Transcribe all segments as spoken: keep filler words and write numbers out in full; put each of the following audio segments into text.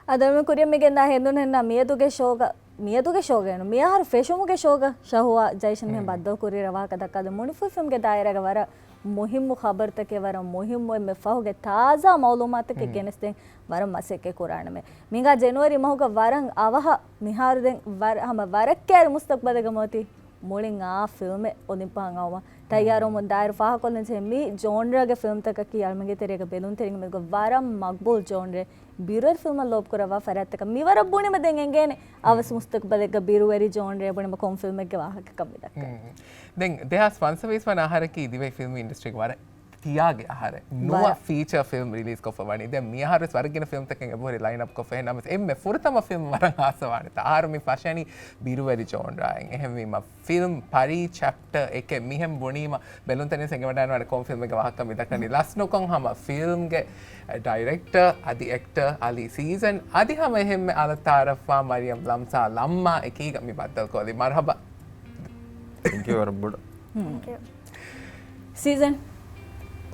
އަދަ މި ކުރިޔަށް މި ގެންދާ ހެނދުން ހެންނާ މިއަދުގެ ޝޯގަ، މިއަދުގެ ޝޯގައިނު، މިއަހަރު ފެށުމުގެ ޝޯގަ ޝަހުވާ ޖައިޝަން މިހެން ބައްދަލު ކުރި ރަވާކަ ދައްކާލި މުނިފު ފިލްމްގެ ދާއިރާގަ ވަރަށް މުހިއްމު ޚަބަރުތަކެއް، ވަރަށް މުހިއްމު އެންމެ ފަހުގެ ތާޒާ މައުލޫމާތުތަކެއް ގެނެސްދޭން ވަރަށް މަސައްކަތް ކުރާނަމޭ. މިހިނގާ ޖެނުއަރީ މަހުގަ ވަރަށް އަވަހަށް މިހާރު ދެން ވަރަށް ހަމަ ވަރަށް ކައިރި މުސްތަޤްބަލެއްގަ މަތި މުޅިން އާ ފިލްމެއް އޮލިމްޕިކް އައުމަށް ތައްޔާރުވަމުން ދާއިރު ފާހަގަކޮށްލަންޖެހޭ މި ޖޯންރާގެ ފިލްމްތަކަކީ އަޅުމެންގެ ތެރޭގަ ބެލުންތެރިންގެ މެދުގަ ވަރަށް މަގްބޫލް ޖޯންރެއް. ބިރުވެރި ފިލްމަށް ލޯބިކުރައްވާ ފަރާތްތަކަށް މިވަރަށް ބުނީމަ ދެން އެނގޭނެ އަވަސް މުސްތަޤްބަލެއްގަ ބިރުވެރި ޖޯންރެއް ބުނީމަ ކޮން ފިލްމެއްގެ ވާހަކަކަން މިދައްކަނީ. ދެން ދެހާސް ފަންސަވީސް ވަނަ އަހަރަކީ ދިވެހި ފިލްމް އިންޑަސްޓްރީގެ ވަރަށް ކިޔާގެ އަހަރެއް. ނުވަ ފީޗަރ ފިލްމް ރިލީޒް ކޮށްފަ ވަނީ. ދެން މި އަހަރުވެސް ވަރަށް ގިނަ ފިލްމްތަކެއް އެބަހުރި ލައިން އަޕް ކޮށްފަ. އެހެންނަމަވެސް އެންމެ ފުރަތަމަ ފިލްމް ވަރަށް އާސަވާނެ. އަހަރު މި ފަށަނީ ބިރުވެރި ޖޯންރާއިން. އެހެންވީމަ ފިލްމް ޕަރީ ޗެޕްޓަ އެކެއް މިހެން ބުނީމަ ބެލުންތެރިން އެނގިވަޑައިގަންނަވާނެ ކޮން ފިލްމެއްގެ ވާހަކަ މި ދައްކަނީ. ލަސްނުކޮށް ހަމަ ފިލްމްގެ ޑައިރެކްޓަރ އަދި އެކްޓަރ އަލީ ސީޒަން އަދި ހަމަ އެހެންމެ އަލަށް ތައާރަފްވާ މަރިޔަމް ލަމްސާ ލައްމާ އެކީގަ މި ބައްދަލުކޮށްލީ. މަރުހަބާ. ތެންކް ޔޫ ވަރަށް ބޮޑަށް. ތެންކް ޔޫ. ސީޒަން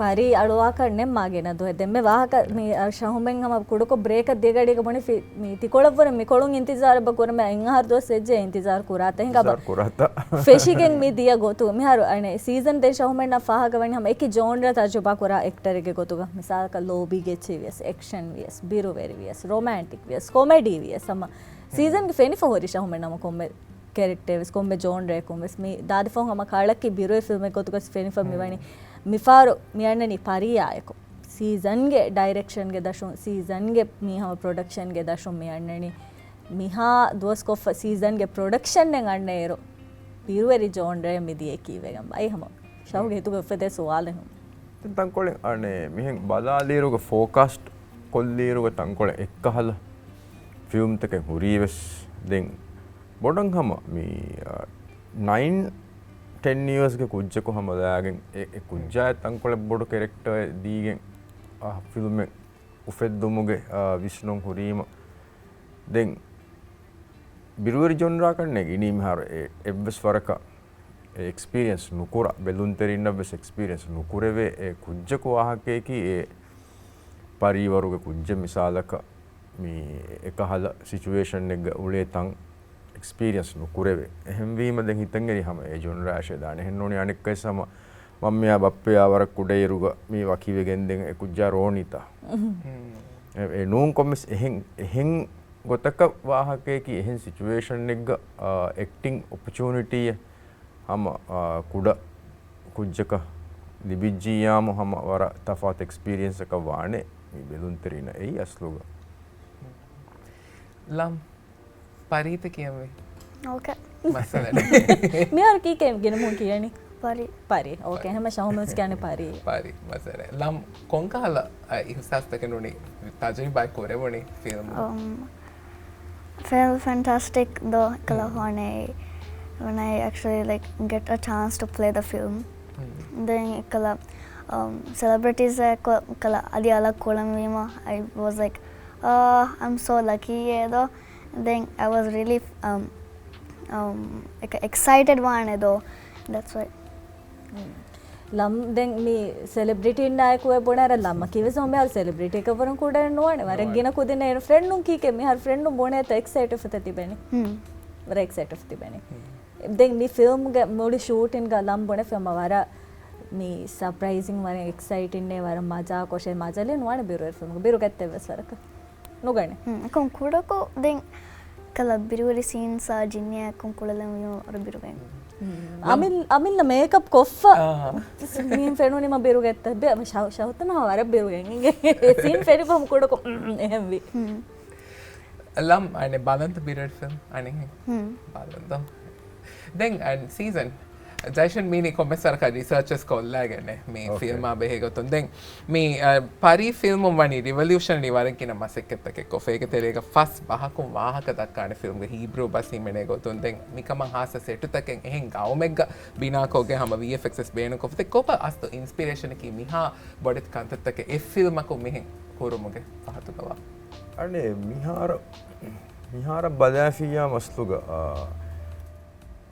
ޕަރީ އަޅުވާކަށް ނެއްމާ ގިނަ ދުވަހެއް. ދެންމެ ވާހަކަ މި ޝަހުމެން ހަމަ ކުޑަކޮށް ބްރޭކަށް ދިޔަގަޑީގަ ބުނި ފި-، މި ތިކޮޅަށްވުރެ މިކޮޅުން އިންތިޒާރަށް ބަ ކުރަމެ އިން އަހަރު ދުވަސް ވެއްޖެ އިންތިޒާރު ކުރާތަ ހިނގާ ބަ. ފެށިގެން މި ދިޔަ ގޮތު މިހާރު އަނެ ސީޒަން ދެން ޝަހުމެންނަށް ފާހަގަވަނީ ހަމަ އެކި ޖޯންރަ ތަޖުރިބާ ކުރާ އެކްޓަރެއްގެ ގޮތުގަ. މިސާލަކަށް ލޯބީ ގެއްޗެއް ވިޔަސް، އެކްޝަން ވިޔަސް، ބިރުވެރި ވިޔަސް، ރޮމޭންޓިކް ވިޔަސް، ކޮމެޑީ ވިޔަސް ހަމަ ސީޒަންގެ ފެނިފަ ހުރި ޝަހުމެން ނަމަ ކޮންމެ ކެރެކްޓަރެއް ވެސް ކޮންމެ ޖޯންރެއަކުން ވެސް މި ދާދިފަހުން ހަމަ ކަޅަކީ ބިރުވެ ފިލްމެއް ގޮތުގަސް ފެނިފަ މިވަނީ. މިފާރު މި އަންނަނީ ޕަރީއާއެކު. ސީޒަންގެ ޑައިރެކްޝަންގެ ދަށުން، ސީޒަންގެ މީ ހަމަ ޕްރޮޑަކްޝަންގެ ދަށުން މި އަންނަނީ. މިހާ ދުވަސްކޮށްފަ ސީޒަންގެ ޕްރޮޑަކްޝަންއެއް އަންނައިރު ބިރުވެރި ޖޯންރެއަށް މި ދިޔައީ ކީއްވެގެން ބައި ހަމަ ޝަހުގެ ހިތުގަ އުފެދޭ ސުވާލެއް ހަމަ. ދެން ތަންކޮޅެއް އަނެ މިހެން ބަލާލިއިރުގަ ފޯކާސްޓް ކޮށްލިއިރުގަ ތަންކޮޅެއް އެއްކަހަލަ ފިލްމްތަކެއް ހުރީވެސް ދެން ބޮޑަށް ހަމަ މި، އަ، ނައިން، ޓެން އިޔާސްގެ ކުއްޖަކު ހަމަލާގެން އެ، އެ ކުއްޖާއަށް ތަންކޮޅެއް ބޮޑު ކެރެކްޓަރެއް ދީގެން، އަ، ފިލްމެއް އުފެއްދުމުގެ، އަ، ވިސްނުން ހުރީމަ. ދެން ބިރުވެރި ޖޮންރާކަށް ނެގިނީ މިހާރު އެ، އެއްވެސް ވަރަކަށް އެ އެކްސްޕީރިއެންސް ނުކުރާ، ބެލުންތެރިންނަށް ވެސް އެކްސްޕީރިއެންސް ނުކުރެވޭ އެ ކުއްޖަކު ވާހަކައަކީ އެ ޕަރީވަރުގެ ކުއްޖެއް މިސާލަކަށް މި އެކަހަލަ ސިޗުއޭޝަންއެއްގަ އުޅޭ ތަން އެކްސްޕީރިއެންސް ނުކުރެވޭ. އެހެންވީމަ ދެން ހިތަށްއެރި ހަމަ އެ ޖޮންރާއަށޭ ދާނެ. އެހެންނޫނީ އަނެއްކަސް ހަމަ މަންމިއާ ބައްޕަޔާ ވަރަށް ކުޑައިރުގަ މި ވަކިވެގެންދެން އެ ކުއްޖާ ރޯނިތާ. އެ، އެ ނޫން ކޮންމެސް އެހެން، އެހެން ގޮތަކަށް ވާހަކައަކީ އެހެން ސިޗުއޭޝަންއެއްގަ، އާ، އެކްޓިން އޮޕޮޗުނިޓީއެއް ހަމަ، އާ، ކުޑަ ކުއްޖަކަށް ލިބިއްޖިއްޔާމު ހަމަ ވަރަށް ތަފާތު އެކްސްޕީރިއެންސަކަށް ވާނެ މި ބެލުންތެރިންނަށް އެއީ އަސްލުގަ. ލަމް، ޕަރީތަ ކިޔަންވީ؟ އޯކޭ. މައްސަލަ ނެތް. މިހާރު ކީކޭ ގިނަ މީހުން ކިޔަނީ؟ ޕަރީ. ޕަރީ. އޯކޭ. ހަމަ ޝަހުމެން ވެސް ކިޔަނީ ޕަރީ. ޕަރީ. މައްސަލަ. ލަމް، ކޮންކަހަލަ، އަ، އިހުސާސްތަކެއް ނޫނީ ތަޖުރިބާ ކުރެވުނީ ފިލްމް؟ އަމް، ފެންޓާސްޓިކް ދޯ ކަލަ ހުން. ހޯނެ when I actually, like, get a chance to play the film. ދެން އެކަލަ، އަމް، ސެލެބްރިޓީސް އެކަލަ އަދި އަލަށް ކުޅެންވީމަ، I was like, uh, I'm so lucky އޭ ދޯ. ދެން I was really, އަމް، އަމް، އެކަ އެކްސައިޓެޑް ވާނެ ދޯ. That's why. ލަމް ދެން މި ސެލެބްރިޓީންނާއެކު އެ ބުނާރަ ލަމަކީ ވެސް ހަމަ މިހާރު ސެލެބްރިޓީއަކަށް ވަރަށް ކުޑައެއް ނުވާނެ. ވަރަށް ގިނަ ކުދިންނަށް އޭރު ފްރެންޑުން ކީކޭ މިހާރު ފްރެންޑުން ބުނޭތަ އެކްސައިޓެޑް ފަތަ ތިބެނީ. ވަރަށް އެކްސައިޓެޑް ތިބެނީ. ދެން މި ފިލްމްގެ މުޅި ޝޫޓިންގަ ލަމް ބުނެފި ހަމަ ވަރަށް މި ސަޕްރައިޒިން ވަރަށް އެކްސައިޓިންނޭ ވަރަށް މަޖާކޮށޭ މަޖަލެއް ނުވާނެ ބިރުވެރި ފިލްމްގެ ބިރު ގަތްތެއް ވެސް ވަރަކަށް. ނުގަނެ. ހުން، އެކަމް ކުޑަކޮށް ދެން ކަލަ ބިރުވެރި ސީންސާ ޖިންނިއަކުން ކުޅެލެން ވީމަ ވަރަށް ބިރުގައި. ހުން. އަމިން، އަމިންނަ މޭކަޕް ކޮށްފަ. މީން ފެނުނީމަ ބިރު ގަތްތަ. ބެ، ޝަހު، ޝަހުތަނާ ވަރަށް ބިރުގައި. ސީން ފެނިފަ ކުޑަކޮށް، އެހެން ވީ. ހުން. ލަމް، އަނެ ބަލަންތަ ބިރުވެރި ފިލްމް؟ އަނެ ހެން. ހުން. ބަލަންތަ. ދެން ސީޒަން ޖައިޝަން މީނީ ކޮންމެސް ވަރަކަށް ރިސާޗަސް ކޮށްލާގެން މި ފިލްމާ ބެހޭ ގޮތުން. ދެން މި، އަ، ޕަރީ ފިލްމުން ވަނީ ރިވޮލިއުޝަނަރީ ވަރަށް ގިނަ މަސައްކަތްތަކެއް ކޮށްފަ. އޭގެ ތެރޭގަ ފަސް ބަހަކުން ވާހަކަ ދައްކާނެ ފިލްމްގެ ހީބްރޫ ބަސް ހިމެނޭ ގޮތުން. ދެން މިކަމަށް ހާއްސަ ސެޓުތަކެއް އެހެން ގައުމެއްގަ ބިނާކޮށްގެން ހަމަ ވީއެފްއެކްސް ވެސް ބޭނުންކޮށްފަ. ކޮބާ އަސްލު އިންސްޕިރޭޝަނަކީ މިހާ ބޮޑެތި ކަންތައްތަކެއް އެއް ފިލްމަކުން މިހެން ކުރުމުގެ ފަހަތުގަވާ؟ އަނެ މިހާރަށް، މިހާރަށް ބަލާފިއްޔާ މަސްލުގަ، އާ،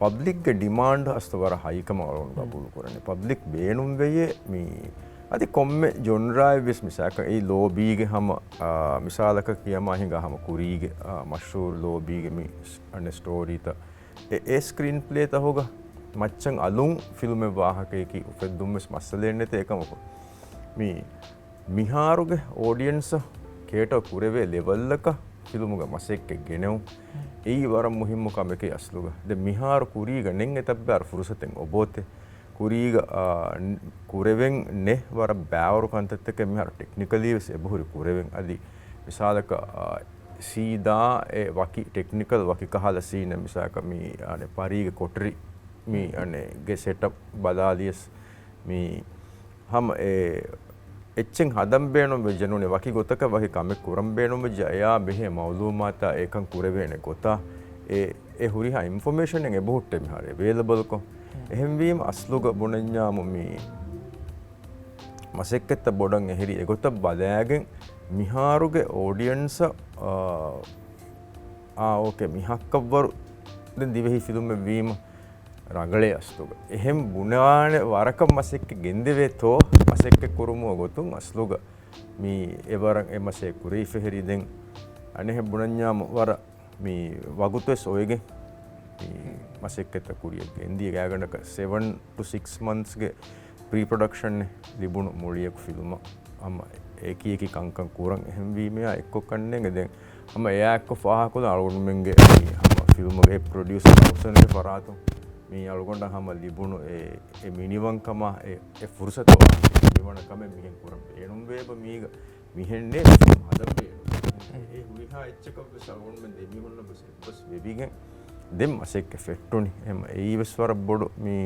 ޕަބްލިކްގެ ޑިމާންޑް އަސްތު ވަރަށް ހައިކަމަށް އަޅުގަނޑު ގަބޫލު ކުރަނީ. ޕަބްލިކް ބޭނުންވެޔޭ މި އަދި ކޮންމެ ޖޮންރާއެއް ވެސް މިސާލަކަށް އެއީ ލޯބީގެ ހަމަ، އާ، މިސާލަކަށް ކިޔަމާ ހިނގާ ހަމަ ކުރީގެ، އާ، މަޝްހޫރު ލޯބީގެ މި ސް-، އަނެއް ސްޓޯރީތައް އެ، އެ ސްކްރީން ޕްލޭތަކުގަ މައްޗަށް އަލުން ފިލްމެއް ވާހަކަޔަކީ އުފެއްދުން ވެސް މައްސަލައެއް ނެތޭ. އެކަމަކު މި މިހާރުގެ އޯޑިއެންސަށް ކޭޓަ ކުރެވޭ ލެވަލްއަކަށް ފިލްމުގެ މަސައްކަތް ގެނެވުން. އެއީ ވަރަށް މުހިއްމު ކަމެކޭ އަސްލުގަ. ދެން މިހާރު ކުރީގަ ނެތް އެތައް ބާރު ފުރުސަތެއް އޮބޯތެ. ކުރީގަ، އާ، ން-، ކުރެވެން ނެ ވަރަށް ބާވަރު ކަންތައްތަކެއް މިހާރު ޓެކްނިކަލީ ވެސް އެބަހުރި ކުރެވެން. އަދި މިސާލަކަށް، އާ، ސީދާ އެ ވަކި ޓެކްނިކަލް ވަކި ކަހަލަ ސީނެއް މިސާލަކަށް މި، އާ، ޕަރީގެ ކޮޓަރި މި، އާ، ގެ ސެޓަޕް ބަލާލިޔަސް މި ހަމަ އެ އެއްޗެއް ހަދަން ބޭނުން ވެއްޖެ ނޫނޭ، ވަކި ގޮތަކަށް ވަކި ކަމެއް ކުރަން ބޭނުން ވެއްޖެ އެޔާ ބެހޭ މައުލޫމާތާ އެކަން ކުރެވޭނެ ގޮތާ އެ، އެ ހުރިހާ އިންފޮމޭޝަނެއް އެބަހުއްޓޭ މިހާރު އެވޭލަބަލްކޮށް. އެހެންވީމަ އަސްލުގަ ބުނަންޏާމު މި މަސައްކަތްތައް ބޮޑަށް އެހެރީ އެގޮތަށް ބަލާގެން މިހާރުގެ އޯޑިއެންސަށް، އާ، އާ، އޯކޭ، މި ހައްކަށްވަރު ދެން ދިވެހި ފިލުމެއް ވީމަ ރަނގަޅޭ އަސްލުގަ. އެހެން ބުނާނެ ވަރަކަށް މަސައްކަތް ގެންދެވޭތޯ، މަސައްކަތް ކުރުމުގެ ގޮތުން އަސްލުގަ މި އެވަރަށް އެ މަސައްކަތް ކުރެވިފަ ހެރި. ދެން އަނެއްހެން ބުނަންޏާމު ވަރަށް މި ވަގުތުވެސް އޮވެގެން މި މަސައްކަތްތައް ކުރިއަށް ގެންދިޔަ ގާތްގަނޑަކަށް ސެވަން ޓު ސިކްސް މަންތްސްގެ ޕްރީ ޕްރޮޑަކްޝަން ލިބުނު މުޅިއަކު ފިލުމަށް ހަމަ އެކި އެކި ކަންކަން ކުރަން އެހެންވީމަޔާ އެއްކޮށް ކަންނޭނގެ. ދެން ހަމަ އެއާ އެއްކޮށް ފާހަގަކޮށްލަން އަޅުގަނޑުމެންގެ މި ހަމަ ފިލްމުގެ ޕްރޮޑިއުސަރ ކައުންސަލްގެ ފަރާތުން މި އަޅުގަނޑަށް ހަމަ ލިބުނު އެ، އެ މިނިވަންކަމާ އެ، އެ ފުރުސަތު މިވަނަ ކަމެއް މިހެން ކުރަން ބޭނުންވޭބަ މީގަ މިހެންނޭ ފިލްމް ހަދަން ބޭނުން. އެ ހުރިހާ އެއްޗަކަށް ވެސް އަޅުގަނޑުމެން ދެމީހުންނަށް ވެސް އެއްބަސް ވެވިގެން ދެން މަސައްކަތް ފެއްޓުނީ. އެހެން އެއީ ވެސް ވަރަށް ބޮޑު މި،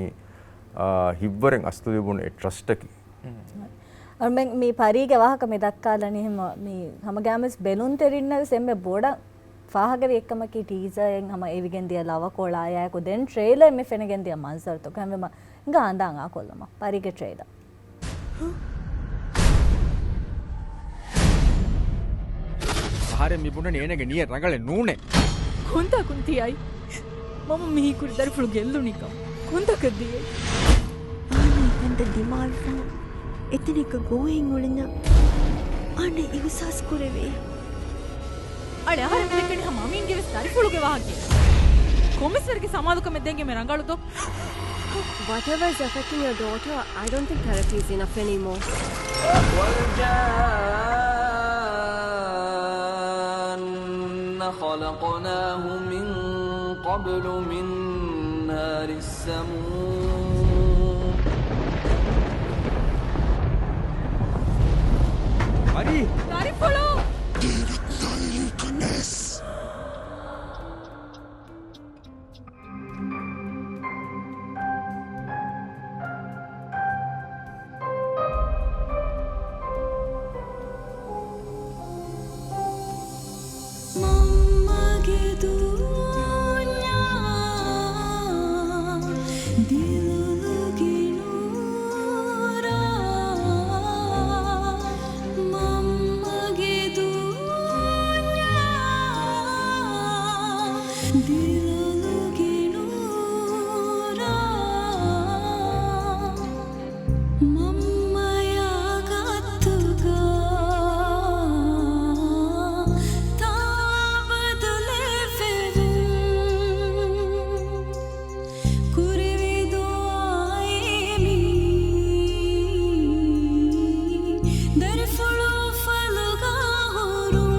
އާ، ހިތްވަރެއް އަސްލު ލިބުނު އެ ޓްރަސްޓަކީ. އަޅުމެން މި ޕަރީގެ ވާހަކަ މި ދައްކާލަނީ ހަމަ މި ހަމަގައިމުވެސް ބެލުންތެރިންނަށް ވެސް އެންމެ ބޮޑަށް ފާހަގަވި އެއްކަމަކީ ޓީޒަރެއް ހަމަ އެވިގެން ދިޔަ ލަވަކޮޅާ އެއާއެކު ދެން ޓްރެއިލަރ މި ފެނިގެން ދިޔަ މަންޒަރުތަކު. ހަމަ ހިނގާ ހަނދާން އާކޮށްލަމާ ޕަރީގެ ޓްރެއިލަރ. އަހަރެން މި ބުނަނީ އޭނަގެ ނިޔަތް ރަނގަޅެއް ނޫނޭ. ކޮންތާކުން ތިޔައީ؟ މަމަ މިހީ ކުރި ދަރިފުޅު ގެއްލުނީކަން ކޮންތާކަށް ދިޔައީ؟ އާނީ ކަންތައް ދިމާވެފަ އެތަނެއްގަ ގޮވައިން އުޅެންޏާ އާން އިހުސާސް ކުރެވޭ. އަޅެ އަހަރެން ދެކެނީ ހަމަ އަމީންގެ ވެސް ދަރިފުޅުގެ ވާހަކަ. ކޮމިސަރގެ ސަމާލުކަމެއް ދޭން އެންމެ ރަނގަޅު ދޯ. Whatever is affecting your daughter, I don't think therapy is enough anymore. والجان خلقناه من قبل من نار السموم. ދަރިފުޅު! މަންމަގެ ދޫންޏާ ދިލުލުގެ ނޫރާ، މަންމަގެ ދޫންޏާ ދިލުލުގެ ނޫރާ، މަންމަޔާ ގައްތުގަ ތާ ބަދަލެއް ފެވެން. ކުރެވި ދުޢާއޭ މީ، ދަރިފުޅު ފަލުގަ ހުރުން.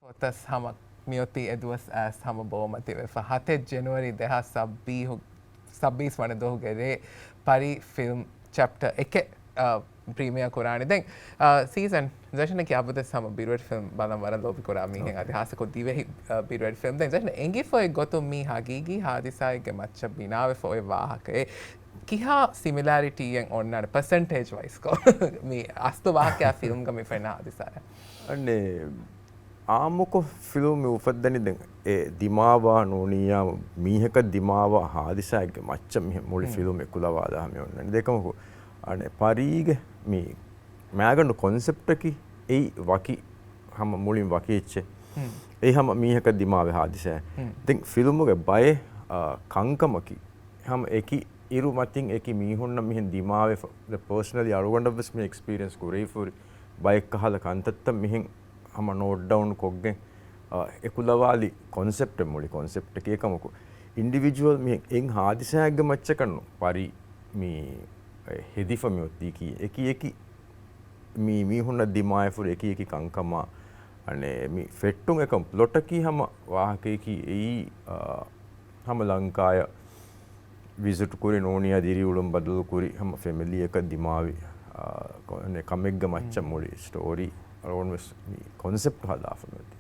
ފޮތަސް ހަމަ މިއޮތީ އެ ދުވަސް އައިސް ހަމަ ބޯމަތިވެފަ. ހަތެއް ޖެނުއަރީ ދެހާސް ސައްބީހު، ސައްބީސް ވަނަ ދުވަހުގެ ރޭ ޕަރީ ފިލްމް ޗެޕްޓަ އެކެއް، އަ، ޕްރީމިއާ ކުރާނެ. ދެން، އަ، ސީޒަން ޒަޝަނަކީ އަބަދުވެސް ހަމަ ބިރުވެރި ފިލްމް ބަލަން ވަރަށް ލޯބިކުރާ މީހެއް. އަދި ހާއްސަކޮށް ދިވެހި، އަ، ބިރުވެރި ފިލްމް. ދެން ޒަޝަން އެނގިފަ އޮތް ގޮތުން މީ ހަގީގީ ހާދިސާއެއްގެ މައްޗަށް ބިނާވެފަ އޮތް ވާހަކައެއް. ކިހާ ސިމިލާރިޓީއެއް އޮންނާނެ ޕަސެންޓޭޖް ވައިސްކޮށް މި އަސްލު ވާހަކައާ ފިލްމްގަ މި ފެންނަ ހާދިސާއާ؟ އަނެއް އާއްމުކޮށް ފިލްމް މި އުފައްދަނީ ދެން އެ ދިމާވާ ނޫނިއްޔާ މީހަކަށް ދިމާވާ ހާދިސާއެއްގެ މައްޗަށް މި މުޅި ފިލްމް އެކުލަވާލާ މި އޮންނަނީ. ދެކަމަކު އަނެއް ޕަރީގެ މި މާގަނޑު ކޮންސެޕްޓަކީ އެއީ ވަކި ހަމަ މުޅިން ވަކި އެއްޗެއް. އެ ހަމަ މީހަކަށް ދިމާވެ ހާދިސާ. ދެން ފިލުމުގެ ބައެއް ކަންކަމަކީ ހަމަ އެކި އިރު މަތިން އެކި މީހުންނަށް މިހެން ދިމާވެފަ. ދެ ޕާސަނަލީ އަޅުގަނޑަށްވެސް މި އެކްސްޕީރިއެންސް ކުރެވިފަ ހުރި ބައެއް ކަހަލަ ކަންތައްތައް މިހެން ހަމަ ނޯޓް ޑައުން ކޮށްގެން އެކުލަވާލި ކޮންސެޕްޓެއް މުޅި ކޮންސެޕްޓަކީ އެކަމަކު އިންޑިވިޖުއަލް މިހެން އެއް ހާދިސާއެއްގެ މައްޗަކަށް ނޫން ޕަރީ މި ހެދިފަ މި އޮތީކީ އެކި އެކި މި މީހުންނަށް ދިމާވެފަ ހުރި އެކި އެކި ކަންކަމާ އަނެއް މި ފެއްޓުން އެކަމް ޕްލޮޓަކީ ހަމަ ވާހަކައަކީ އެއީ އާ، ހަމަ ލަންކާޔަށް ވިޒިޓް ކުރި ނޫނީ ދިރިއުޅުން ބަދަލު ކުރި ހަމަ ފެމިލީއަކަށް ދިމާވި އާ، ކޮ- ކަމެއްގެ މައްޗަށް މުޅި ސްޓޯރީ އަޅުގަނޑު ވެސް މި ކޮންސެޕްޓް ހަދާފަ މި އޮތީ.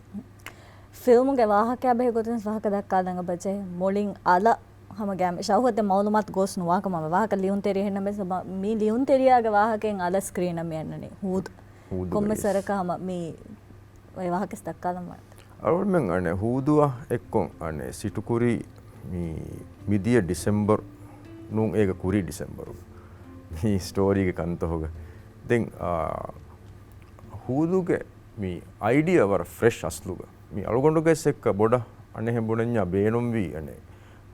ފިލްމުގެ ވާހަކައާ ބެހޭ ގޮތުން ވެސް ވާހަކަ ދައްކާލަން އެބަޖެހޭ. މުޅިން އަލަށް ހަމަ ގައިމު ޝައުހަތެއް މައުލޫމާތު ގޯސް ނުވާކަމަށް ވާހަކަ ލިޔުންތެރި އެހެންނަމަވެސް މި ލިޔުންތެރިޔާގެ ވާހަކައިން އަލަށް ސްކްރީނަށް މި އަންނަނީ ހޫދު. ހޫދު ކޮންމެ ވެސް. ސަރަކަށް ހަމަ މި އެ ވާހަކަ ވެސް ދައްކާލަން ވާނެ. އަޅުގަނޑުމެން އަނެއް ހޫދުއާ އެއްކޮށް އަނެއް ސިޓުކުރީ މި މިދިޔަ ޑިސެމްބަރު ނޫން އޭގަ ކުރީ ޑިސެމްބަރު މި ސްޓޯރީގެ ކަންތަހުގަ. ދެން އާ، ހޫދުގެ މި އައިޑިއާ ވަރަށް ފްރެޝް އަސްލުގަ. މި އަޅުގަނޑުގެ ސެއްކަ ބޮޑަށް އަނެހެން ބުނަންޏާ ބޭނުންވީ އަނެއް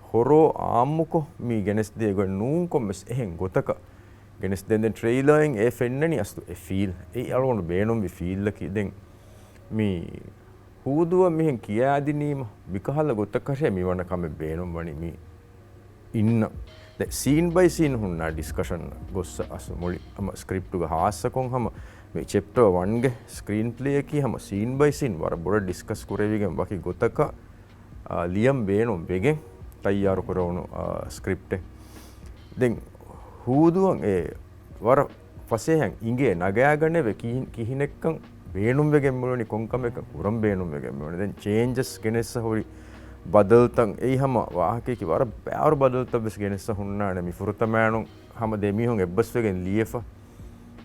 ހޮރޯ އާއްމުކޮށް މި ގެނެސްދޭ ގޮތް ނޫން ކޮންމެސް އެހެން ގޮތަކަށް ގެނެސްދޭން. ދެން ޓްރެއިލާއިން އެ ފެންނަނީ އަސްލު އެ ފީލް. އެއީ އަޅުގަނޑު ބޭނުންވި ފީލްއަކީ. ދެން މި ހޫދުއަށް މިހެން ކިޔާދިނީމަ މިކަހަލަ ގޮތަކަށޭ މިވަނަ ކަމެއް ބޭނުންވަނީ މި އިންނަ. ދެން ސީން ބައި ސީން ހުންނާ ޑިސްކަޝަން ގޮއްސަ އަސްލު މުޅި ހަމަ ސްކްރިޕްޓުގަ ހާއްސަކޮށް ހަމަ މި ޗެޕްޓަރ ވަންގެ ސްކްރީން ޕްލޭއަކީ ހަމަ ސީން ބައި ސީން ވަރަށް ބޮޑަށް ޑިސްކަސް ކުރެވިގެން ވަކި ގޮތަކަށް އާ، ލިޔަން ބޭނުން ވެގެން ތައްޔާރު ކުރެވުނު، އާ، ސްކްރިޕްޓެއް. ދެން ހޫދުއަށް އެ ވަރަށް ފަސޭހައިން އިނގޭ ނަގާގަނެވެ ކިހިން-، ކިހިނެއްކަން ބޭނުންވެގެން މިއުޅެނީ ކޮންކަމެއްކަން ކުރަން ބޭނުންވެގެން މިއުޅެނީ. ދެން ޗޭންޖަސް ގެނެއްސަ ހުރި ބަދަލުތައް އެއީ ހަމަ ވާހަކައަކީ ވަރަށް ބައިވަރު ބަދަލުތައް ވެސް ގެނެއްސަ ހުންނާނެ މި ފުރަތަމައިނުން ހަމަ ދެ މީހުން އެއްބަސްވެގެން ލިޔެފަ.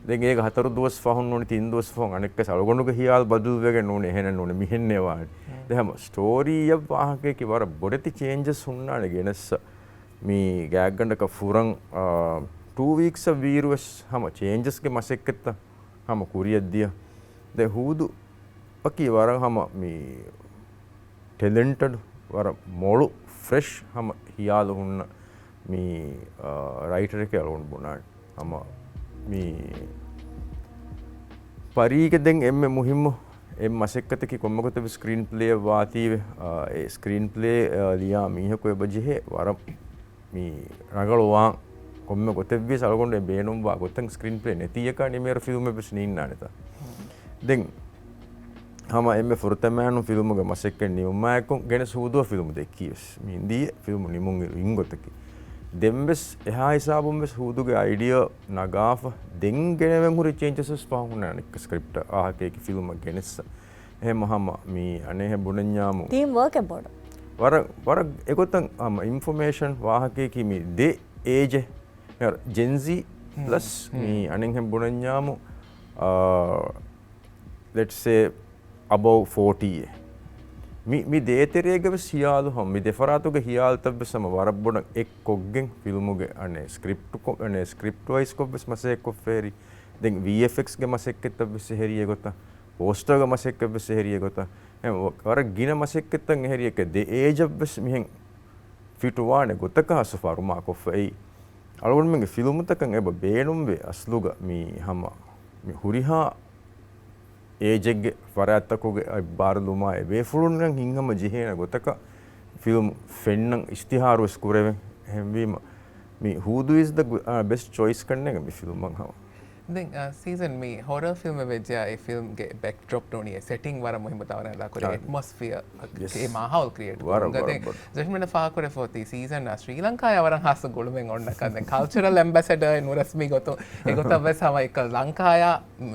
ދެން އޭގަ ހަތަރު ދުވަސް ފަހުން ނޫނީ ތިން ދުވަސް ފަހުން އަނެއްކަސް އަޅުގަނޑުގެ ހިޔާލު ބަދަލުވެގެން ނޫނީ އެހެނެއް ނޫނީ މިހެންނޭ ވާނީ. ދެ ހަމަ ސްޓޯރީއަށް ވާހަކައަކީ ވަރަށް ބޮޑެތި ޗޭންޖަސް ހުންނާނެ ގެނެއްސަ. މި ގާތްގަނޑަކަށް ފުރަން، އާ، ޓޫ ވީކްސްއަށް ވީއިރު ވެސް ހަމަ ޗޭންޖަސްގެ މަސައްކަތްތައް ހަމަ ކުރިއަށްދިޔަ. ދެ ހޫދު އަކީ ވަރަށް ހަމަ މި ޓެލެންޓެޑް، ވަރަށް މޮޅު ފްރެޝް ހަމަ ހިޔާލު ހުންނަ މި، އާ، ރައިޓަރެކޭ އަޅުގަނޑު ބުނާނެ. ހަމަ މި ޕަރީގެ ދެން އެންމެ މުހިއްމު އެއް މަސައްކަތަކީ ކޮންމެ ގޮތެއް ސްކްރީން ޕްލޭއަށް ވާތީވެ، އާ، އެ ސްކްރީން ޕްލޭ، އާ، ލިޔާ މީހަކު އެބަ ޖެހޭ ވަރަށް މި ރަނގަޅުވާން ކޮންމެ ގޮތެއްވިޔަސް އަޅުގަނޑު އެ ބޭނުންވާ ގޮތަށް ސްކްރީން ޕްލޭ ނެތިއްޔަކާ ނިމޭރު ފިލްމެއް ވެސް ނީންނާނެތާ. ދެން ހަމަ އެންމެ ފުރަތަމައިނު ފިލްމުގެ މަސައްކަތް ނިމުމާއެކު ގެނެސް ހޫދުއަށް ފިލްމު ދެއްކީ ވެސް މި އިންދީ ފިލްމު ނިމުން އިރު އިން ގޮތަކީ. ދެން ވެސް އެހާ ހިސާބުން ވެސް ހޫދުގެ އައިޑިއާ ނަގާފަ ދެން ގެނެވެން ހުރި ޗޭންޖަސް ވެސް ފަހުން ހުންނާނެ ސްކްރިޕްޓަށް އާހަކައިގެ ފިލްމަށް ގެނެއްސަ. އެހެން ހަމަ މި އަނެއްހެން ބުނަންޏާމު ޓީމް ވަރކެއް ބޮޑު. ވަރަށް، ވަރަށް އެގޮތަށް ހަމަ އިންފޮމޭޝަން ވާހަކައަކީ މި ދެ އޭޖެއް ޖެންޒީ ޕްލަސް މި އަނެއްހެން ބުނަންޏާމު، އާ، ލެޓްސޭ އަބަވް ފޯޓީއެއް. މި، މި ދޭތެރޭގަ ވެސް ހިޔާލު ހަމަ، މި ދެފަރާތުގެ ހިޔާލުތައް ވެސް ހަމަ ވަރަށް ބޮޑަށް އެއްކޮށްގެން ފިލްމުގެ އަނެއް ސްކްރިޕްޓް ކޮ-، އަނެއް ސްކްރިޕްޓް ވައިސް ކޮށް ވެސް މަސައްކަތް ކޮށްފައިރި. ދެން ވީއެފްއެކްސްގެ މަސައްކަތްތައް ވެސް އެހެރީ އެގޮތަށް، ޕޯސްޓަރގެ މަސައްކަތް ވެސް އެހެރީ އެގޮތަށް. އެ ވަ-، ވަރަށް ގިނަ މަސައްކަތްތައް އެހެރީ އެކެ ދެ އޭޖަށް ވެސް މިހެން ފިޓުވާނެ ގޮތަކަށް ހަސު ފަރުމާ ކޮށްފައި. އަޅުގަނޑުމެންގެ ފިލުމުތަކަށް އެބަ ބޭނުންވޭ އަސްލުގަ މި ހަމަ މި ހުރިހާ އޭޖެއްގެ ފަރާތްތަކުގެ އެއް ބާރުލުމާ އެބޭފުޅުންނަށް ހިތްހަމަ ޖެހޭނެ ގޮތަކަށް ފިލްމު ފެންނަން އިޝްތިހާރު ވެސް ކުރެވެން. އެހެންވީމަ މި ހޫދު އިޒް ދަ ބެސްޓް ޗޮއިސް ކަންނޭނގެ މި ފިލްމަށް ހަމަ. ދެން، އަ، ސީޒަން މި ހޮރަރ ފިލްމެއް ވެއްޖެއާ އެ ފިލްމްގެ ބެކްޑްރޮޕް ނޫނީ އެ ސެޓިންގް ވަރަށް މުހިއްމު ދާވަރެއް ދާކުރޭ އާ. އެޓްމޮސްފިއަރ ޔެސް. އެ މާހައުލް ކްރިއޭޓް ވަރަށް، ކުރުން. ވަރަށް ދެން ބޮޑު. ޖަޝްމިނަށް ފާހަގަކުރެފަ އޮތީ ސީޒަން އަ، ސްރީލަންކާޔާ ވަރަށް ހާއްސަ ގުޅުމެއް އޮންނަކަން. ދެން ކަލްޗަރަލް އެމްބެސެޑަރ ނުރަސްމީ ގޮތުން އެގޮތަށް ވެސް ހަމަ އެކަ ލަންކާޔާ،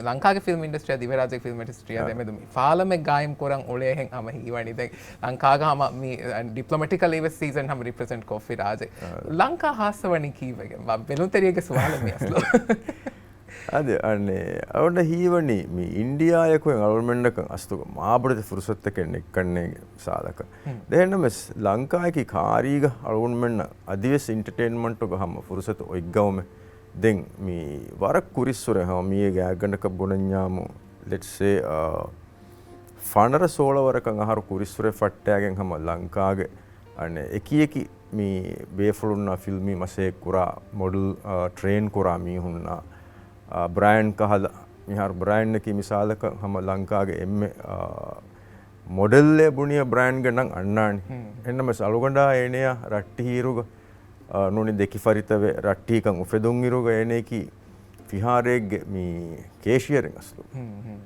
ލަންކާގެ ފިލްމް އިންޑަސްޓްރީއާ ދިވެހިރާއްޖޭގެ ފިލްމް އިންޑަސްޓްރީއާ އާ. ދެމެދު މި ފާލަމެއް ގާއިމް ކުރަން އުޅޭހެން ހަމަ ހީވަނީ. ދެން ލަންކާގަ ހަމަ މި، އަ، ޑިޕްލޮމެޓިކަލީ ވެސް ސީޒަން ހަމަ ރިޕްރެޒެންޓް ކޮށްފި ރާއްޖެ. އާ. ލަންކާ ހާއްސަވަނީ ކީއްވެގެން؟ ވަ-، ބެލުންތެރިއެއްގެ ސުވާލެއް މި އަސްލު. އަދި އަނެއް އަޅުގަނޑަށް ހީވަނީ މި އިންޑިއާއަކު އަޅުގަނޑުމެންނަކަށް އަސްލުގަ މާބޮޑެތި ފުރުސަތުތަކެއް ނެއްކަންނޭނގެ ސާލަކަށް. ހުން. ދެހެންނަމެސް ލަންކާއަކީ ކާރީގަ އަޅުގަނޑުމެންނަށް އަދިވެސް އިންޓަޓެއިންމަންޓުގަ ހަމަ ފުރުސަތު އޮތްގައުމެއް. ދެން މި ވަރަށް ކުރިއްސުރެ ހަމަ މީގެ ގާތްގަނޑަކަށް ބުނަންޏާމު، ލެޓްސޭ، އާ، ފަނަރަ ސޯޅަ ވަރަކަށް އަހަރު ކުރިއްސުރެ ފައްޓައިގެން ހަމަ ލަންކާގެ އަނެއް އެކި އެކި މި ބޭފުޅުންނާ ފިލްމީ މަސައްކަތް ކުރާ މޮޑެލް، އާ، ޓްރޭން ކުރާ މީހުންނާ، އާ، ބްރަޔަން ކަހަލަ، މިހާރު ބްރަޔަންއަކީ މިސާލަކަށް ހަމަ ލަންކާގެ އެންމެ، އާ، މޮޑެލްއޭ ބުނިޔަ ބްރަޔަންގެ ނަން އަންނާނެ. ހުން. އެންނަމަސް އަޅުގަނޑާ އޭނަޔާ ރައްޓެހި އިރުގަ، އާ، ނޫނީ ދެކި ފަރިތަވެ ރައްޓެހިކަން އުފެދުން އިރުގަ އޭނަޔަކީ ފިހާރައެއްގެ މި ކޭޝިއަރެއް އަސްލު. ހުން، ހުން.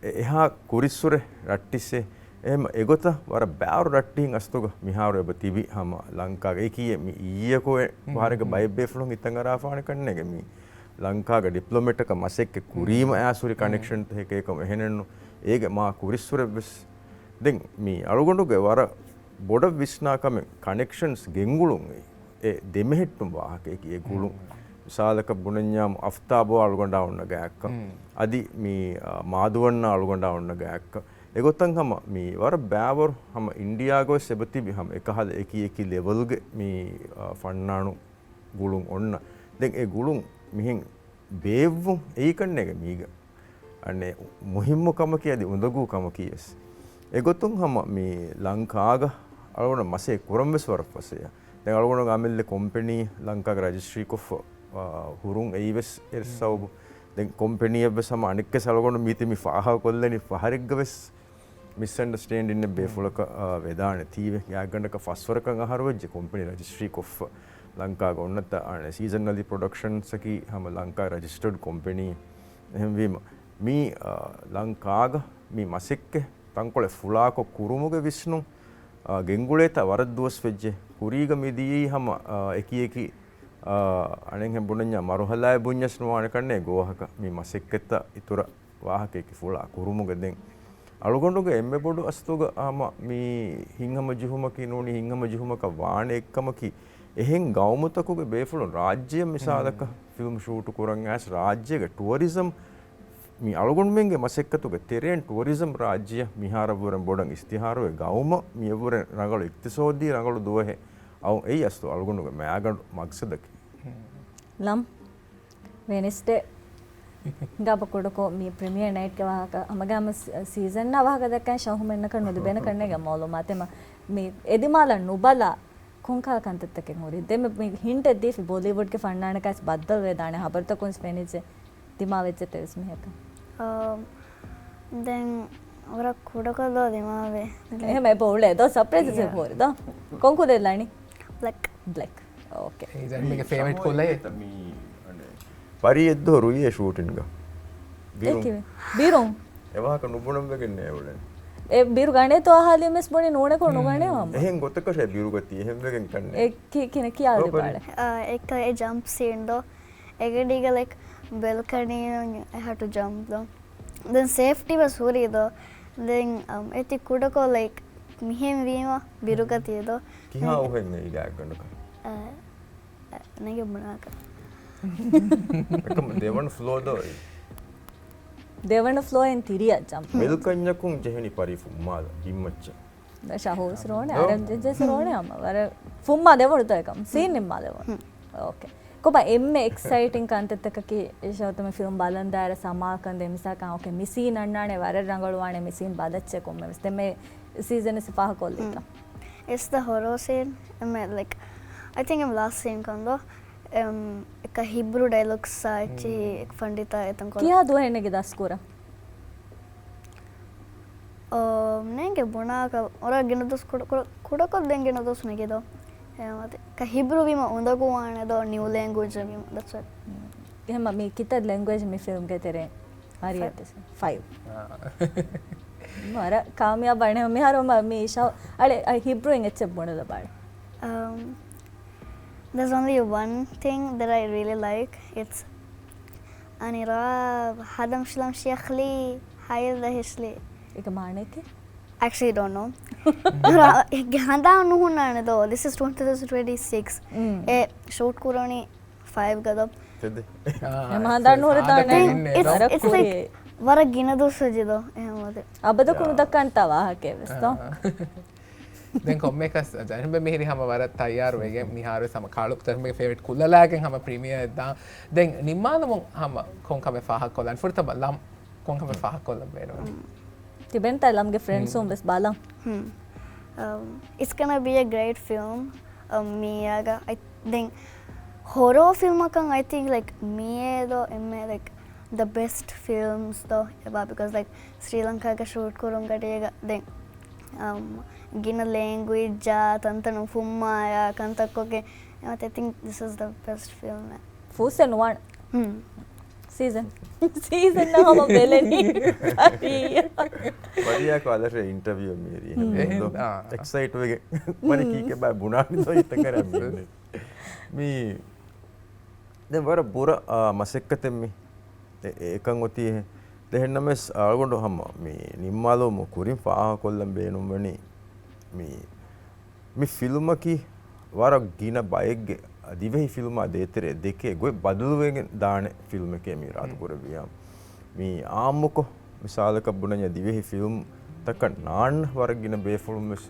އެ-، އެހާ ކުރިއްސުރެ ރައްޓިއްސޭ. އެހެން އެގޮތަށް ވަރަށް ބާރު ރައްޓިހިން އަސްތުގަ މިހާރު އެބަ ތިބި ހަމަ ލަންކާގަ. އެކީ މި އިއްޔެކޮށް އެ ހުން، ބަހަރެއްގަ ހުން. ބައެއް ބޭފުޅުން ހިތަށް އަރާފާނެ ކަންނޭގެ މި ލަންކާގަ ޑިޕްލޮމެޓަކަށް މަސައްކަތް ކުރީމަ ހުން. އައިސް ހުރި ހުން. ކަނެކްޝަންތައް ހެކޭކަމަށް. އެހެނެއްނު އޭގެ މާ ކުރިއްސުރެއްވެސް. ދެން މި އަޅުގަނޑުގެ ވަރަށް ބޮޑަށް ވިސްނާ ކަމެއް ކަނެކްޝަންސް ގެންގުޅުން އެ ދެމެހެއްޓުން ވާހަކައެކީ އެ ގުޅުން. ހުން. މިސާލަކަށް ބުނަންޏާމު އަފްތާބު އަޅުގަނޑާ އޮންނަ ގާތްކަން. ހުން. އަދި މި، އާ، މާދުވަންނާ އަޅުގަނޑާ އޮންނަ ގާތްކަން. އެގޮތަށް ހަމަ މި ވަރަށް ބާވަރު ހަމަ އިންޑިއާގަ ވެސް އެބަތިބި ހަމަ އެކަހަލަ އެކި އެކި ލެވަލްގެ މި، އާ، ފަންނާނު ގުޅުން އޮންނަ. ދެން އެ ގުޅުން މިހެން ބޭއްވުން އެއީ ކަންނޭގެ މީގަ އަނެއް މުހިއްމު ކަމަކީ އަދި އުނދަގޫ ކަމަކީ ވެސް. އެގޮތުން ހަމަ މި ލަންކާގަ އަޅުގަނޑަށް މަސައްކަތް ކުރަން ވެސް ވަރަށް ފަސޭހަ. ދެން އަޅުގަނޑު އަމިއްލަ ކޮމްޕެނީ ލަންކާގަ ރަޖިސްޓްރީ ކޮށްފަ، އާ، ހުރުން އެއީ ވެސް އެއް ސަބަބު. ދެން ކޮމްޕެނީއަށް ވެސް ހަމަ އަނެއްކެސް އަޅުގަނޑު މީތި މި ފާހަގަކޮށްލަނީ ފަހަރެއްގަ ވެސް މިސްއަންޑަސްޓޭންޑިންއެއް ބޭފުޅަކަށް، އާ، ވެދާނެ. ތީވެ ގާތްގަނޑަކަށް ފަސްވަރަކަށް އަހަރު ވެއްޖެ ކޮމްޕެނީ ރަޖިސްޓްރީ ކޮށްފަ ލަންކާގަ އޮންނަތާ އަނެއް ސީޒަން އަލީ ޕްރޮޑަކްޝަންސްއަކީ ހަމަ ލަންކާ ރަޖިސްޓަރޑް ކޮމްޕެނީ. އެހެންވީމަ މި، އާ، ލަންކާގަ މި މަސައްކަތް ތަންކޮޅެއް ފުޅާކޮށް ކުރުމުގެ ވިސްނުން، އާ، ގެންގުޅޭތާ ވަރަށް ދުވަސް ވެއްޖެ. ކުރީގަ މި ދިޔައީ ހަމަ، އާ، އެކި އެކި، އާ، އަނެއްހެން ބުނަންޏާ މަރުހަލާއެއް ބުންޏަސް ނުވާނެ ކަންނޭ ގޯހަކަށް މި މަސައްކަތްތައް އިތުރަށް ވާހަކައެކި ފުޅާ ކުރުމުގަ. ދެން އަޅުގަނޑުގެ އެންމެ ބޮޑު އަސްލުގަ ހަމަ މި ހިތްހަމަޖެހުމަކީ ނޫނީ ހިތްހަމަޖެހުމަކަށް ވާނެ އެއްކަމަކީ، އެހެން ގައުމުތަކުގެ ބޭފުޅުން ރާއްޖެއަށް މިސާލަކަށް ހުން. ފިލްމް ޝޫޓު ކުރަން އައިސް ރާއްޖޭގެ ޓުއަރިޒަމް މި އަޅުގަނޑުމެންގެ މަސައްކަތުގެ ތެރެއިން ޓުއަރިޒަމް ރާއްޖެއަށް މިހާރަށްވުރެން ބޮޑަށް އިސްތިހާރުވެ ގައުމަށް މިއަށްވުރެން ރަނގަޅު އިޤްތިޞާދީ ރަނގަޅު ދުވަހެއް އައު އެއީ އަސްލު އަޅުގަނޑުގެ މައިގަނޑު މަގްސަދަކީ. ލަމް. ވެނެސްޑޭ ގާބަ ކުޑަކޮށް މި ޕްރިމިއަރ ނައިޓްގެ ވާހަކަ ހަމަގައިމު ސީ-، ސީޒަންއާ ވާހަކަ ދައްކަން ޝަހުމެންނަކަށް ނުލިބޭނެ ކަންނޭގެ މައުލޫމާތެއް މި އެދިމާލަށް ނުބަލާ ކޮންކަހަލަ ކަންތައްތަކެއް ހުރީ؟ ދެން މި ހިންޓެއް ދީފި ބޮލީވުޑްގެ ފަންނާނަކާސް ބައްދަލުވެދާނެ ހަބަރުތަކުން ފެނިއްޖެ ދިމާވެއްޖެ ތެވެސް މީހަކަށް. އާ، ދެން ވަރަށް ކުޑަކޮށްލޯ ދިމާވޭ. އެހެމަ އެބަ އުޅޭ ދޯ ސަޕްރައިޒެސް ހުރި ދޯ. ކޮން ކުލައެއްލާނީ؟ ބްލެކް. ބްލެކް. އޯކޭ. އޭ ޒަންމީގެ ފޭވަރިޓް ކުލައެއް. މީ އަނެ. ބަރީ އެއްދުވަހު ރުއިއޭ ޝޫޓިންގ. ބިރު. އެކިވެ. ބިރު. އެވާހަކަ ނުބުނަން ވެގެން ނޭ އުޅެން. އެ ބިރު ގަނޭތޯ އަހާލީމެސް ބުނި ނޫނެކޮ ނުގަނޭ ހަމަ. އެހެން ގޮތަކަށް އެ ބިރު ގަތީ އެހެން ވެގެން ކަންނޭ. އެ ކި-، ކިނަ ކިޔާލި ބާޅެ. އާ، އެކަ އެ ޖަމްޕް ސީން ދޯ. އެގަޑީގަ ލައިކް ބެލްކަނީ އެހާޓު ޖަމްޕް ދޯ. ދެން ސޭފްޓީ ވެސް ހުރީ ދޯ. ދެން، އަމް، އެތި ކުޑަކޮށް ލައިކް މިހެން ވީމަ ބިރުގަތީ ދޯ. ކިހާ އުހެން އެއީ ގާތްގަނޑަކަށް؟ އަ، އަ، ނެގެ ބުނާކަށް. އެކަމަ ދެވަނަ ފްލޯ ދޯ އެއީ. ދެވަނަ ފްލޯއިން ތިރިއަށް ޖަމްޕް. ބެލްކަންޏަކުން ޖެހެނީ ޕަރީ ފުއްމާލަ ބިންމައްޗަށް. ޝަހޫސް ރޯނެ، އަރަބް ޖެއްޖެސް ރޯނެ ހަމަ. ވަރަށް ފުއްމާ ދެވަނުތައް ކަމް. ސީން ނިންމާ ދެވަނު. އޯކޭ. ކޮބާ އެންމެ އެކްސައިޓިން ކަންތައްތަކަކީ ޝަހޫތަ މި ފިލްމް ބަލަން ދާއިރަށް ސަމާކަން ދޭ މިސާކަށް، އޯކޭ، މި ސީން އަންނާނެ ވަރަށް ރަނގަޅުވާނެ މި ސީން ބަލައްޗޭ ކޮންމެވެސް. ދެން މި ސީޒަން އެއް ފާހަގަކޮށްލީތަ؟ އިޓްސް ދަ ހޮރޯ ސީން. އެމެ، ލައިކް، އައި ތިންކް އެމް ލާސްޓް ސީން ކަން ދޯ. އެމް، އެކަ ހިބްރޫ ޑައިލޮގްސް އާ އެއްޗިހި އެކަ ފަންޑިތާ އެތަން ކޮޅަށް. ކިހާ ދުވަހެއް ނެގި ދަސްކުރަން؟ އޯ، ނޭނގެ ބުނާކަށް އޮރަ ގިނަ ދުވަސް ކުޑަ، ކުޑަ، ކުޑަކޮށް ދެން ގިނަ ދުވަސް ނެގި ދޯ. އެ މަތި. ކަ ހިބްރޫ ވީމަ އުނދަގޫ ވާނެ ދޯ، ނިއު ލޭންގުއޭޖް ވީމަ. ދެޓްސް ވައި. އެހެމަ މި ކިތައް ލެންގުއޭޖް މި ފިލްމްގެ ތެރޭ؟ ހަރިއަށް ފައިވް. ފައިވް. އާ. ވަރަށް ކާމިޔާބާ ނޭ މިހާރު މަ-، މި ޝަ-، އަޅެ، އަ، ހިބްރޫއިން އެއްޗެއް ބުނެލަބާޅެ. އަމް، there's only one thing that I really like. It's އަނިރާ ހަދަމް ޝިލަމް ޝިޔަޚްލީ ހައިލް ދަހިޝްލީ. އޭގެ މާނައަކީ؟ Actually don't know. ހަނދާން ނުހުންނާނެ ދޯ. This is twenty twenty-six. އެ ޝޫޓް ކުރަނީ ފައިވް ގަދަ. ތެދެ. އެ މާނަ ނުހުރި ދާނެ. ވަރަށް ގިނަ ދުވަސް ވެއްޖެ ދޯ. އެހެން ވަދެ. އަބަދަކު ނުދައްކަންތާ ވާހަކައެއް ވެސް ދޯ. ދެން ކޮންމެކަސް ޖަނިބެ މިހިރި ހަމަ ވަރަށް ތައްޔާރު ވެގެން މިހާރު ވެސް ހަމަ ކާޅު ޖަނިބެގެ ފޭވަރިޓް ކުލަލާގެން ހަމަ ޕްރީމިއާ އެއް ދާ. ދެން ނިންމާލަމުން ހަމަ ކޮން ކަމެއް ފާހަގަކޮށްލަން ފުރަތަމަ ލަމް ކޮން ކަމެއް ފާހަގަކޮށްލަން ބޭނުން؟ ތިބެންތާ ލަމްގެ ފްރެންޑްސުން ވެސް ބަލަން. ހުން. Um, it's gonna be a great film. Um, މިއަގަ އައި ދެން ހޮރޯ ފިލްމަކަށް އައި ތިންކް ލައިކް މިއޭ ދޯ އެންމެ ލައިކް ދަ ބެސްޓް ފިލްމްސް ދޯ އެބާ ބިކޮޒް ލައިކް ސްރީލަންކާގަ ޝޫޓް ކުރުން ގަޑިއަގަ ދެން އަމް، ގިނަ ލޭންގުއިޖް ތަންތަން އުފުންމާޔާ ކަންތައްކޮށްގެން އެމަ ތެތިން ދިސް އިޒް ދަ ބެސްޓް ފިލްމް. ފޫސެން ވާން. ހުން. ސީޒަން. ސީޒަން ހަމަ ބެލެނީ. ފަރިޔާ ކާލަށް އިންޓަވިއު މިރި. ހުން. އެހެން، އާ. އެކްސައިޓް ވެގެން. މަނި ކީކެ ބާ ބުނާނި ދޯ ހިތަކަރ މި. މި ދެން ވަރަށް ބުރަ، އާ، މަސައްކަތެއް މި. އެ-، އެކަން އޮތީ އެހެން. ދެ އެހެންނަމެސް އަޅުގަނޑު ހަމަ މި ނިންމާލުމު ކުރިން ފާހަގަކޮށްލަން ބޭނުންވަނީ މި، މި ފިލްމަކީ ވަރަށް ގިނަ ބައެއްގެ ދިވެހި ފިލްމާ ދޭތެރޭ ދެކޭ ގޮތް ބަދަލުވެގެން ދާނެ ފިލްމެކޭ މި އިރާދަ ކުރެއްވިޔާ. މި އާއްމުކޮށް މިސާލަކަށް ބުނަންޏާ ދިވެހި ފިލްމް ތަކަށް ނާންނަ ވަރަށް ގިނަ ބޭފުޅުން ވެސް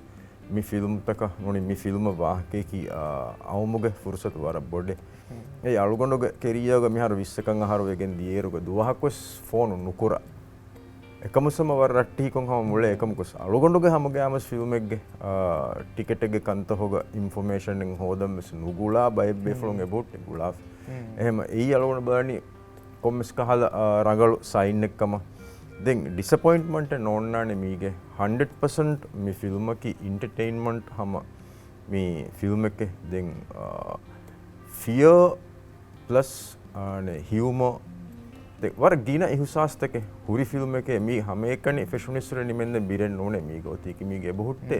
މި ފިލްމްތަކަށް ނޫނީ މި ފިލްމަށް ވާހަކައަކީ، އާ، އައުމުގެ ފުރުސަތު ވަރަށް ބޮޑޭ. އެއީ އަޅުގަނޑުގެ ކެރިއާގަ މިހާރު ވިއްސަކަށް އަހަރު ވެގެން ދިޔައިރުގަ ދުވަހަކުވެސް ފޯނު ނުކުރާ. އެކަމުސް ހަމަ ވަރަށް ރައްޓެހިކޮށް ހަމަ މުޅޭ. އެކަމަކުސް އަޅުގަނޑުގެ ހަމަގައިމުސް ފިލްމެއްގެ، އާ، ޓިކެޓެއްގެ ކަންތައްހޮގަ އިންފޮމޭޝަނެއް ހޯދަން ވެސް ނުގުޅާ ބައެއް ބޭފުޅުން އެބަހުއްޓި ގުޅާފަ. އެހެމަ އެއީ އަޅުގަނޑު ބަލަނީ ކޮންމެސް ކަހަލަ، އާ، ރަނގަޅު ސައިންއެއް ކަމަށް. ދެން ޑިސަޕޮއިންޓްމަންޓެއް ނޯންނާނެ މީގެ. ހަންޑްރެޑް ޕަސެންޓް މި ފިލްމަކީ އިންޓަޓެއިންމަންޓް ހަމަ މި ފިލްމެކޭ. ދެން، އާ، ފިޔާ ޕްލަސް، އާނެ، ހިއުމަ. ދެން ވަރަށް ގިނަ އިހުސާސްތަކެއް ހުރި ފިލްމެކޭ. މީ ހަމައެކަނި ފެށުނިއްސުރެ ނިމެންދެން ބިރެއް ނޫނޭ މީގެ އޮތީކީ. މީގެ އެބަހުއްޓޭ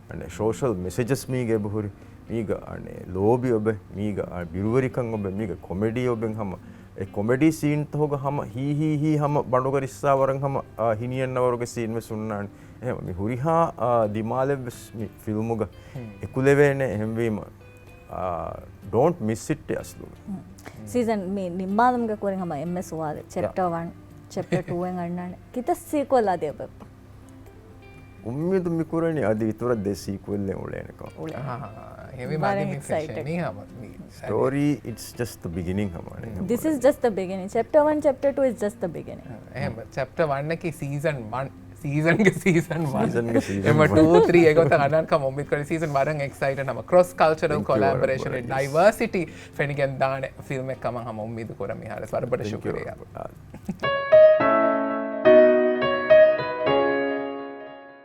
އަނެ، ސޯޝަލް މެސެޖަސް މީގެ އެބަހުރި. މީގަ އަނެ، ލޯބި އޮބެ، މީގަ އަ، ބިރުވެރިކަން އޮބެ، މީގަ ކޮމެޑީ އޮބެން ހަމަ. އެ ކޮމެޑީ ސީންތަހުގަ ހަމަ ހީ ހީ ހީ ހަމަ ބަނޑުގަ ރިއްސާވަރަން ހަމަ، އާ، ހިނިއަންނަވަރުގެ ސީން ވެސް ހުންނާނެ. އެހެން މި ހުރިހާ، އާ، ދިމާލެއް ވެސް މި ފިލްމުގަ އެކުލެވޭނެ. އެހެންވީމަ، އާ، ޑޯންޓް މިސް އިޓް އަސްލުގަ. ސީޒަން މި ނިންމާލުމުގެ ކުރިން ހަމަ އެންމެ ސުވާލެއް. ޗެޕްޓަ ވަން، ޗެޕްޓަ ޓޫ އެން އަންނާނެ. ކިތައް ސީކުއަލް އަދި އެބަ އުއްމީދު މިކުރަނީ އަދި އިތުރަށް ދެ ސީކުއެލްއެއް އުޅޭނެކަން. އުޅޭ. އަހާ، ހެވި ވަރަށް މަގެ މި އެކްސައިޓެޑް. ފެށެނީ ހަމަ މި. ސްޓޯރީ، it's just the beginning ހަމަ. އަނެ، ހަމަ. This is just the beginning. Chapter one, chapter two is just the beginning. އެހެން، ޗެޕްޓަ ވަންއަކީ ސީޒަން ވަން. ސީޒަންގެ ސީޒަން ވަން. ސީޒަންގެ ސީޒަން އެމަ ވަން. ޓޫ، ތްރީ އެގޮތަށް އަންނާން ކަމަށް އުއްމީދު ކުރަނީ. ސީޒަން ވަރަށް އެކްސައިޓެޑް ހަމަ ކްރޮސް ކަލްޗަރަލް ތެންކް ޔޫ ވަރަށް ކޮލާބޮރޭޝަން ވަރަށް. ޑައިވަރސިޓީ ފެނިގެން ދާނެ ފިލްމެއް ކަމަށް ހަމަ އުއްމީދު ކުރަން މިހާރު. ވަރަށް ބޮޑަށް ޝުކުރިއްޔާ.